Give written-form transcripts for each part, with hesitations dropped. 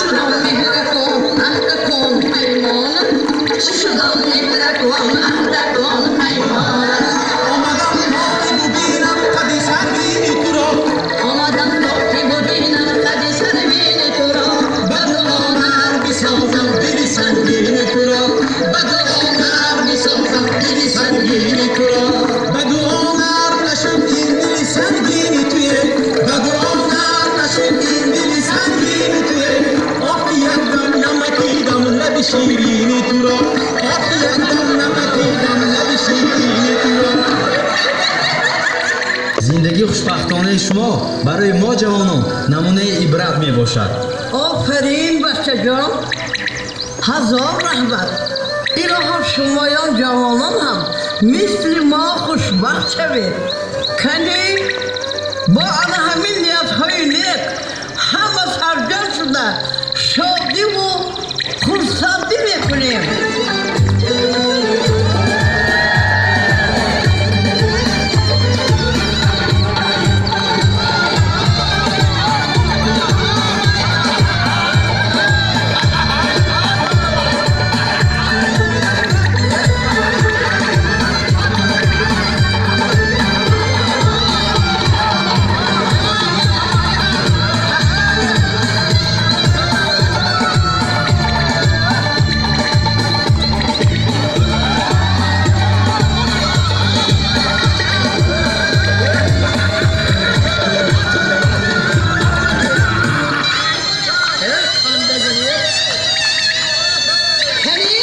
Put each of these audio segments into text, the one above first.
Шудам меҳракон, аҳдакон, паймон. Чӣ шудам меҳракон, аҳдакон, паймон. Омадам то ки бубинам қади сарвини туро. Омадам то ки бубинам қади сарвини туро. Ба дуонар бисозам дили сангини туро. Ба дуонар бисозам дили сангини туро. Ба дуонар нашуд ин дили сангини туе. Ба дуонар нашуд ин дили сангини туе. Оҳ, якдам намакидам лаби ширини туро. Оҳ, якдам намакидам лаби ширини туро. Зиндагии хушбахтонаи шумо барои мо ҷавонон намунаи ибрат мебошад. Офарин, бачаҷон, ҳазор раҳмат. Илоҳо, шумоён ҷавонон ҳам мисли мо хушбахт шавед. Кани, бо ана ҳамин ниятҳои нек ҳама сарҷам шуда шодиву хурсандӣ мекунем. Кани,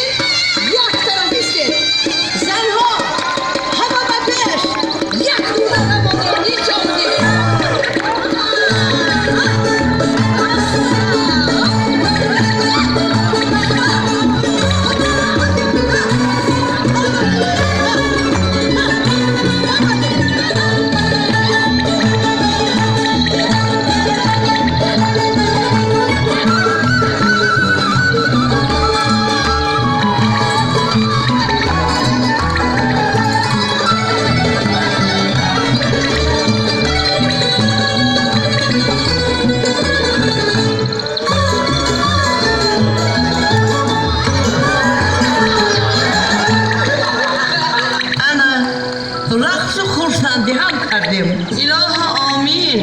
як тараф истед, занҳо, ҳама ба пеш, як ҳунарамонро нишон диҳем. Ана рақсу хурсандӣ ҳам кардем. Илоҳо, омин.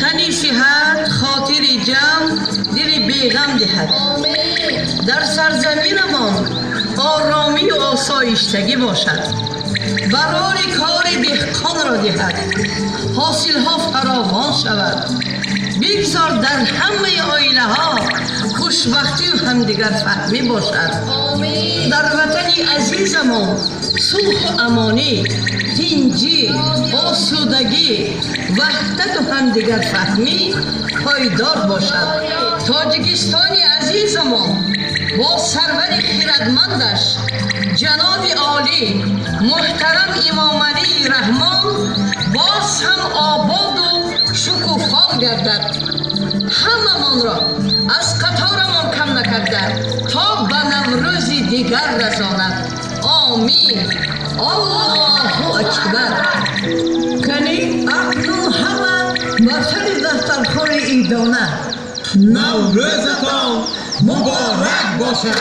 Тани сиҳат, хотири ҷамъ, дили беғам диҳад. Дар сарзаминамон оромию осоиштагӣ бошад. Барори кори деҳқонро диҳад, ҳосилҳо фаровон шавад. Бигзор дар ҳамаи оилаҳо хушбахтию ҳамдигарфаҳмӣ бошад. Дар ватани азизамон сулҳу амонӣ, тинҷӣ, осудагӣ, ваҳдату ҳамдигарфаҳмӣ пойдор бошад. Тоҷикистони азизамон бо сарвари хирадмандаш ҷаноби олӣ муҳтарам Имомалии Раҳмон боз ҳам ободу шукуфон гардад. Ҳамамонро аз қаторамон кам накарда, то ба Наврӯзи дигар расонад. Омин. Аллоҳу акбар. Кани, акнун ҳама ба сари дастархони идона. Наврӯзатон муборак бошад.